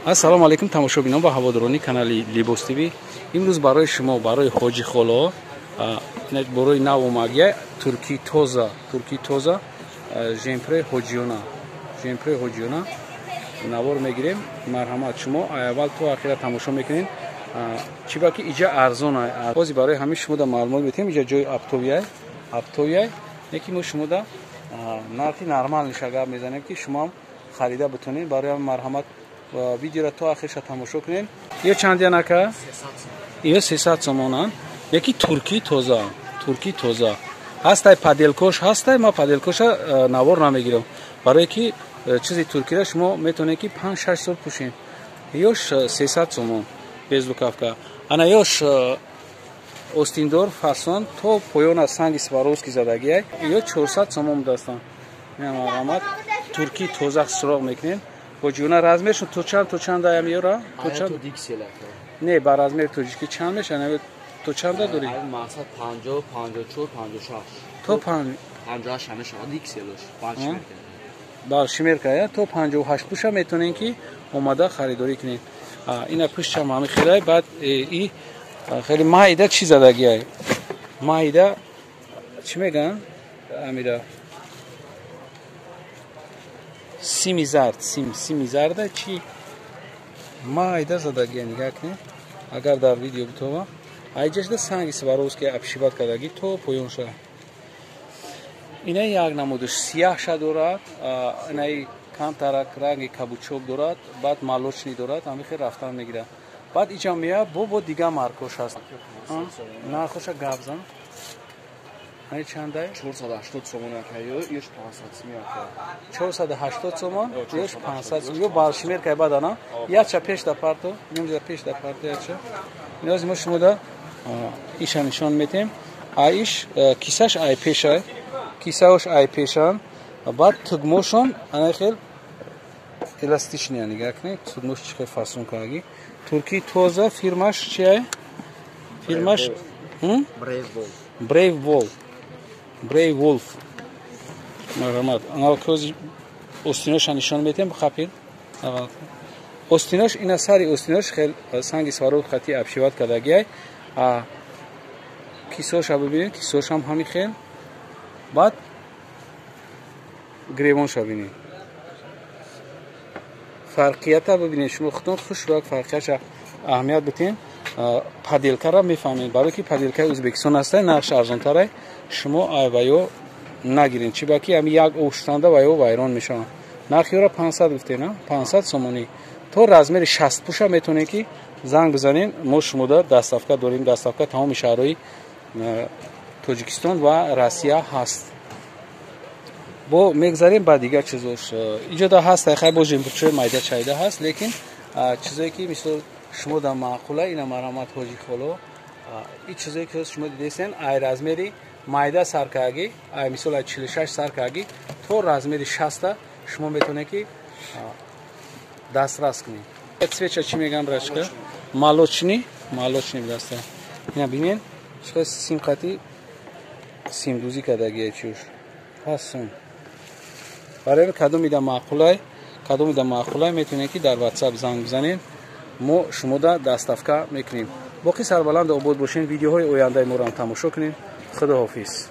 Ассалому алайкум тамошобинон ва ҳаводорони канали Либос ТВ. Имрӯз барои шумо, барои ҳоҷи холо, барои нав омадия турки тоза, турки тоза, жемпре ҳоҷиёна, жемпре ҳоҷиёна навор мегирем. Марҳамат, шумо аввал то ахира тамошо мекунед. Чӣ ба ки иҷа арзон ай. Ҳозир барои ҳамин шумо да маълумот метиҳем. Иҷа ҷои оптовия, оптовия, неки мо шумо да нархи нормалниша гап мезанем, ки шумо ҳам харида битонед. Барои ҳам марҳамат, видеоро то ахирша тамошо кунед. Ё чанд янака? Ё 300 сомонанд. Яки турки тоза, турки тоза. Ҳастай паделкош, ҳастай, ма паделкоша навор намегирам. Барои ки чизи туркиро шумо метавонед ки 5-6 сол пӯшед. Ёш 300 сомон без лукавка. Ана ёш остиндор фасон то поёна санги Сваровски задагиай. Ё 400 сомон будастанд. Марҳамат, турки тоза суроғ мекунед. Ҳоҷиёна размершон то чанд, то чанд даям ёра? То чанд? Не, ба размери тоҷикӣ чанд мешавад? То чанда дорӣ? Мақсад 50, 54, 56. То 58 мешавад XL-ш. Ба шимерка, я то 58 пуша метавонед ки омада харидорӣ кунед. Ина пуштам ҳами хелай, баъд и хеле майда чӣ задагиай? Майда чӣ мегӯянд? Амира сими зард, сим, сими зарда чӣ? Майда задагия, нигоҳ кунед. Агар дар видео битова, айҷашда санги Сваровски обшивать кардагӣ то поён шуда. Ина як намудаш сияҳша дорад, инаи камтарак ранги кабучоб дорад, баъд молочный дорад, ҳамин хел рафтан мегирад. Баъд иҷа меяд, бо дигар маркош ҳаст. Нархоша гап зан. Ай чандай? 480 сомон акаю, ёш 500 сомон ака. 480 сомон, ёш 500 сомон. Ё балшимер кай бадана. Яча пеш да парто, нимҷа пеш да парто яча. Ниёзи мо шумо да иша нишон метем. А иш кисаш ай пешай. Кисаош ай пешан. Баъд тугмошон ана хел эластичный, нигоҳ кунед. Тугмош чӣ хел фасон кардаги. Турки тоза, фирмаш чи ай? Фирмаш Brave Wolf. Brave Wolf. Brave Wolf. Марҳамат. Ана кози остиноша нишон метем, хапир. Остинош ина сари остинош хел санги Сваров хати обшивать кардагиай. А кисоша бибинед, кисошам ҳамин хел. Баъд гребонша бинед. Фарқията бибинед, шумо худтон хушрак фарқиятша аҳамият битен. Паделкара мефаҳмед, барои ки паделкаи Ӯзбекистон ҳастай, нархш арзонтарай. Шумо ва ё нагиред, чӣ ба ки ҳами як об шутанда ва ё вайрон мешаванд. Нархи ёра 500 гуфтем, 500 сомонӣ. То размери 60 пуша метавонед ки занг бизанед, мо шумода доставка дорем. Доставка тамоми шаҳрҳои Тоҷикистон ва Россия ҳаст. Бо мегзарем ба дигар чизош. Иҷода ҳаст, хай бо жемпурчои майда чайда ҳаст, лекин чизое ки мисол шумо да маъқула, ина марҳамат ҳоҷи холо. И чизое ки шумо дидесен, ай размери майда саркаги, ай мисол ай 46 саркаги то размери 60 шумо метавонед ки дастрас кунед. Цвеча чӣ мегӯям, брачка? Молочный, молочный даста. Ина бинед, чӣ сим қати симдӯзӣ кардагия чиуш. Фасон. Барои кадомида маъқулай, кадомида маъқулай метавонед ки дар WhatsApp занг бизанед. Мо шумода доставка мекунем. Боқӣ сарбаланд обод бошед, видеоҳои ояндаи моро ҳам тамошо кунед. Худоҳофиз.